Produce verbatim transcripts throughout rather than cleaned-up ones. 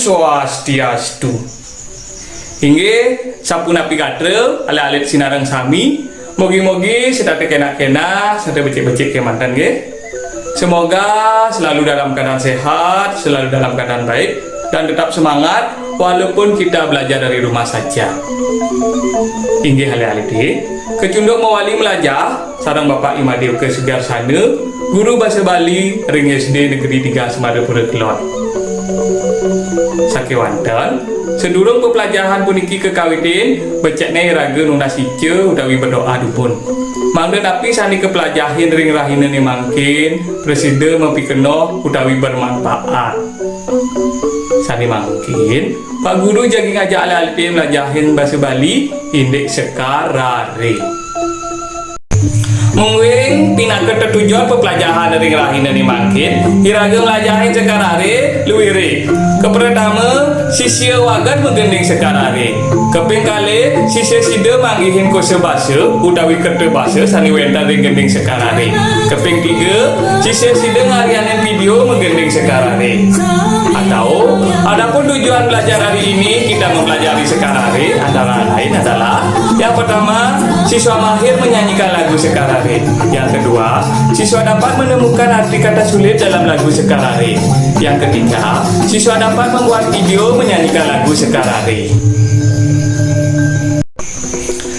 Swastiastu. Inggih, sapunapi gatra, alit-alit sinareng sami, mugi-mugi setata kenak-kenak, setata becik-becik kemanten nggih. Semoga selalu dalam keadaan sehat, selalu dalam keadaan baik, dan tetap semangat walaupun kita belajar dari rumah saja. Inggih alit-alit, kecunduk mawali melajah, sareng Bapak I Madé Uke Sugiarsana, guru basa Bali ring S D Negeri tiga Semarapura Kelod. Sakéwanten, sadurung peplajahan puniki kakawitin, becikné iraga nunas ica utawi berdoa dumun. Mangda napi sané kaplajahin ring rahinané mangkin prasida mapikenoh utawi bermanfaat. Sané mangkin, Pak Guru jagi ngajak alit-alité mlajahin basa Bali indik Sekar Aré. Mungguing pinaka tetujon peplajahan ring rahinané mangkin, iraga mlajahin Sekar Aré luiré. Kapratama, sisia wagéd magending Sekar Aré. Kaping kalih, sisia sida manggihin kosa basa utawi kerta basa sané wénten ring gending Sekar Aré. Kaping tiga, sisia sida ngaryanin video magending Sekar Aré. Atau, adapun tujuan belajar hari ini, kita mempelajari Sekar Aré, antara lain adalah, yang pertama, siswa mahir menyanyikan lagu Sekar Aré. Yang kedua, siswa dapat menemukan arti kata sulit dalam lagu Sekar Aré. Yang ketiga, siswa dapat membuat video menyanyikan lagu Sekar Aré.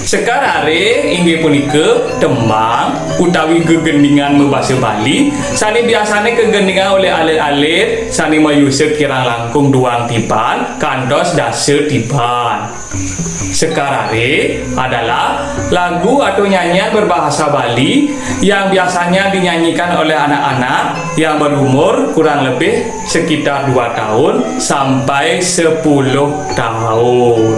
Sekar Aré inggih punika tembang utawi gegendingan mabasa Bali sané biasané kagendingang olih alit-alit sané mayusa kirang langkung duang tiban kantos dasa tiban. Sekar Aré adalah lagu atau nyanyian berbahasa Bali yang biasanya dinyanyikan oleh anak-anak yang berumur kurang lebih sekitar dua tahun sampai sepuluh tahun.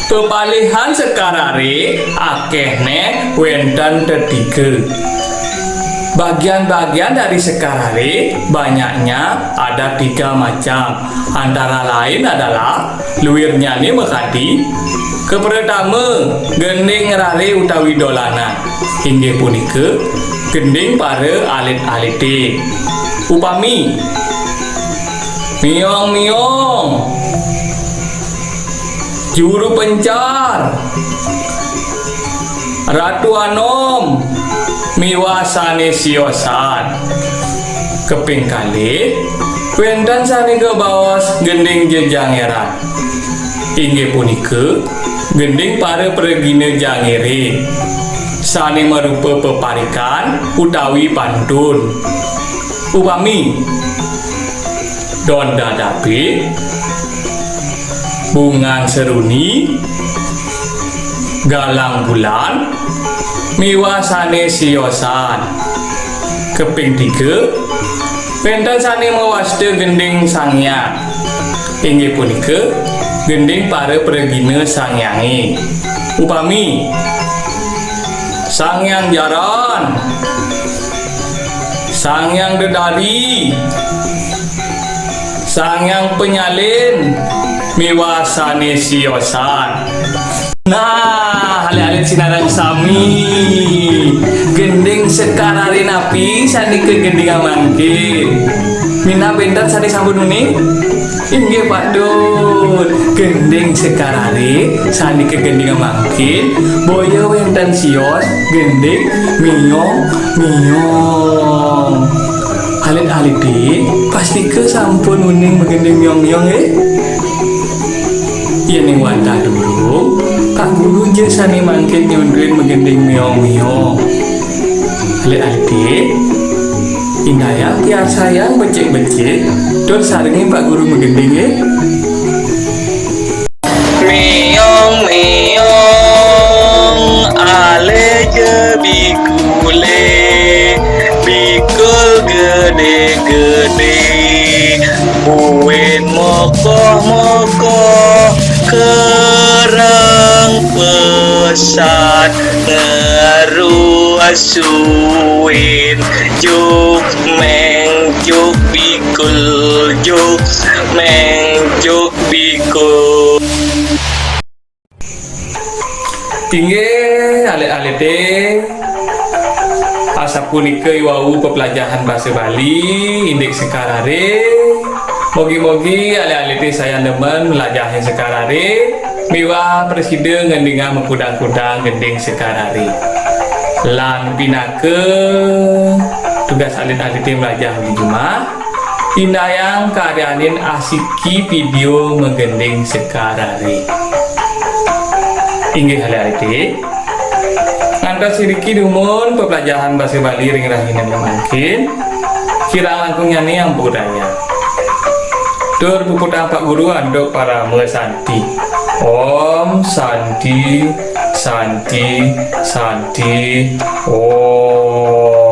Pepalihan Sekar Aré akéhné wénten tetiga. Bagian-bagian dari Sekar Aré banyaknya ada tiga macam, antara lain adalah luirnyané makadi, kapratama, gending raré utawi dolanan, inggih punika gending para alit-alité. Upami, miong-miong, juru pencar, Ratu Anom, miwah sané siosan. Kaping kalih, wénten sané kabaos gending jejangéran. Inggih punika, gending para pragina jangéré, sané marupa peparikan utawi pantun. Upami, Don Dadape, Bungan Seruni, Galang Bulan, miwah sané siosan. Kaping tiga, wénten sané mawasta gending sanghyang. Inggih punika, gending para pragina sanghyangé. Upami, Sanghyang Jaran, Sanghyang Dedari, Sanghyang Penyalin, miwah sané siosan. Nah, alit-alit sinareng sami. Gending Sekar Aré napi sané kagendingang mangkin? Minab wénten sané sampun uning? Inggih patut. Gending Sekar Aré sané kagendingang mangkin, boya wénten sios gending miong-miong. Alit-alité, pastika sampun uning magending miong-miong, nggih? Yéning wantah durung, Pak Guru ja sané mangkin nyontohin magending miong-miong. Alit-alité, indayang piarsayang becik-becik, tur sarengin Pak Guru magending, nggih. Miong-miong, alé ja bikul, bikul gedé-gedé, buin mokoh-mokoh, kereng pesat ngerusuin, juk méng juk bikul, juk méng juk bikul. Inggih, alit-alité. Sapunika i wau peplajahan basa Bali indik sekar ari. Mogi-mogi alit-alité sayan demen mlajahin sekar ari miwah prasida ngendingang makudang-kudang gending sekar ari. Lan pinaka tugas alit-alité mlajah di jumah, tindayang karyanin asiki vidéo magending sekar ari. Inggih alit-alité. Ngantos iriki dumun peplajahan basa Bali ring rahinané mangkin. Kirang langkungnyané ampurayang. Tur puputang Pak Guru antuk parama santi. Om Santi, Santi, Santi, Om.